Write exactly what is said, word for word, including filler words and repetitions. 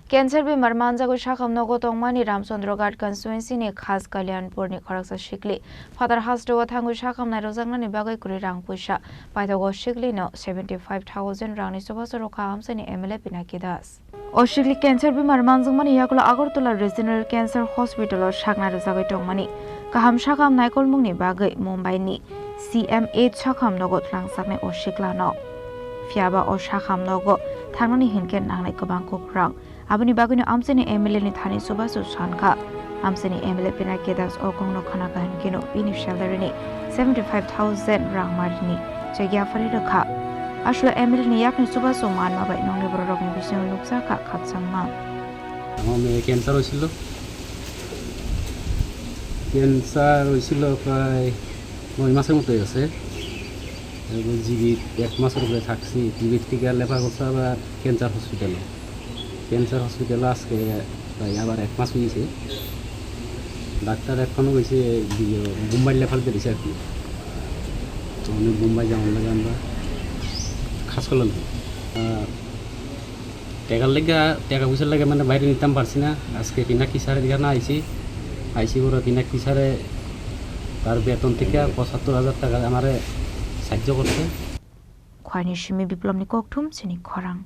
Cancer bemar manjagwi sakham nogo tongmani Ramchandra Ghat constituency ni Khas Kalyanpur ni khoroksa sikli phatar hasteo thangwi sakham nairojaknani bagwi kwrwi rang puisa paithago. Sikli no seventy five thousand rang ni chubachu rwkha amchaini M L A Pinaki Das. O sikli cancer bemar manjakmani yagulo Agartala Regional Cancer Hospital o sak nairojagwi tongmani. Kaham sakham naikolmungni bagwi Mumbai ni C M H sakham nogo twlangjaknai o sikla no. Phiyaba o sakham nogo thangnani hinkhe nangnai kwbang kukrang. Aboni bagwino amchaini M L A ni thani chubachu sankha. Amchaini M L A Pinaki Das o kokno khwnakha hinkheno bini salary ni seventy five thousand rang marini chegi yaphari rwkha. Aswk M L A ni yakni chubachu manma bai nokni bororokni bisingo nukjakha khakchangma. আমার মেয়ে ক্যান্সার হয়েছিল। ক্যান্সার হয়েছিল প্রায় নয় মাসের মতো হয়ে গেছে। এবার জিবিত এক মাসের উপরে থাকছি। জিবিত থেকে রেফার করছে আবার ক্যান্সার হসপিটালে। ক্যান্সার হসপিটালে আজকে প্রায় আবার এক মাস হয়েছে। ডাক্তার এখনও কইছে যে বোম্বাই রেফার দিয়েছে আর কি। তো আমি বোম্বাই যাওয়ার লাগে আমরা খাস করলাম। আহ, টেকার লেগে, টেকা পয়সার লেগে মানে বাইরে নিতাম পারছি না। আজকে পিনাকি স্যারের এখানে আইছি, আইছি পরে পিনাকি স্যারে তার বেতন থেকে পঁচাত্তর হাজার টাকা আমারে সাহায্য করছে। Khwaini simi Biplobni kokthum chini khorang.